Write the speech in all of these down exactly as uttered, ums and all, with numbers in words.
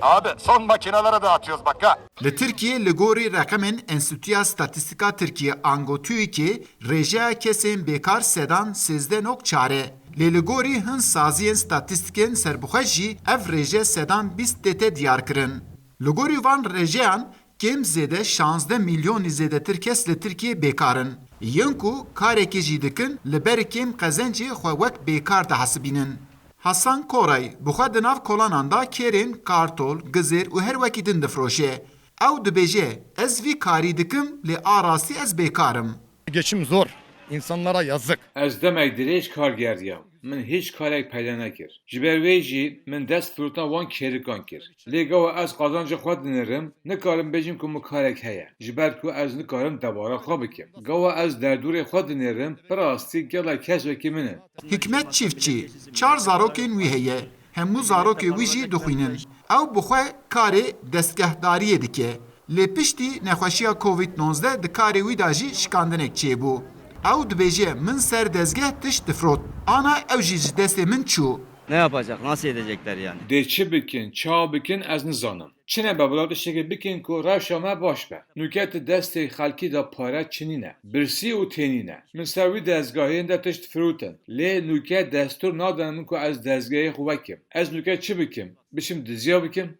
Abi, son makinelere dağıtıyoruz bak ha. Li Tirkiyê li gorî reqemên Enstîtuya Statîstîka Tirkiyê ango TÜİKê rêjeya kesên bêkar sedan sêzdeh nokta çar e. Lê li gorî hin saziyên statîstîkên serbixwe jî ev rêje sedan bîst tête diyar kirin. Li gorî van rêjeyan kêm zêde şazdeh milyonî zêdetir kes li Tirkiyê bêkar in. Yên ku karekê jî dikin li ber kêm qezencê xwe wek bêkar dihesibînin. Hasan Koray bi xwe di nav kolanan de kêrên kartol, gizêr û her wekî din difiroşe. Ew dibêje, ez vî karî dikim lê a rastî ez bêkar im. Geçim zor. İnsanlara yazık. Ez demek dirêj kar gerdiyam. Min hîç karek peyda nekir. Ji ber wê jî min dest firotina wan kêrikan kir. Lê gawa ez qazancê xwe dinêrim, nikarim bêjim ku min karek heye. Ji ber ku ez nikarim debara xwe bikim. Gawa ez derdorê xwe dinêrim, bi rastî gelek kes wekî min in. Hikmet Çiftçî çar zarokên wî heye. Hemû zarokê wî jî dixwînin. Ew bi xwe karê destgehdariyê dike. Lê piştî nexweşiya Covid nozdeh di karê wî de jî şikandinek çêbû. Ew dibêje, min ser dezgeh tişt difirot. Ana ew jî ji destê min çû. Ne yapacak? Nasıl edecekler yani? Dê çi bikin, çawa bikin, ez nizanim. Çi nebe bila tiştekê bikin ku rewşa me baş be. Nûke tu destê xelkî de pare çinîne. Birsî û tênîne. Min ser wî dezgahên de tişt firotin. Lê nûke destûr nadin min ku ez dezgehê xwe vekim. Ez nûke çi bikim? Biçim diziya bikim?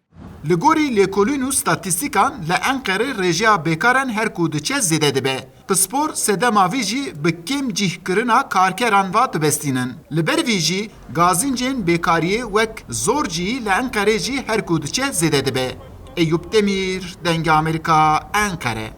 Li gorî lêkolîn û statîstîkan li Enqerê rêjeya bêkaran her ku diçe zêde dibe. Pispor sedema vî jî bi kêm cîhkirina karkeran ve dibestînin. Li ber vî jî gazîncên bêkariyê wek zor cî li Enqerê jî her ku diçe zêde dibe. Eyûp Demîr, Dengê Amerîka, Enqere.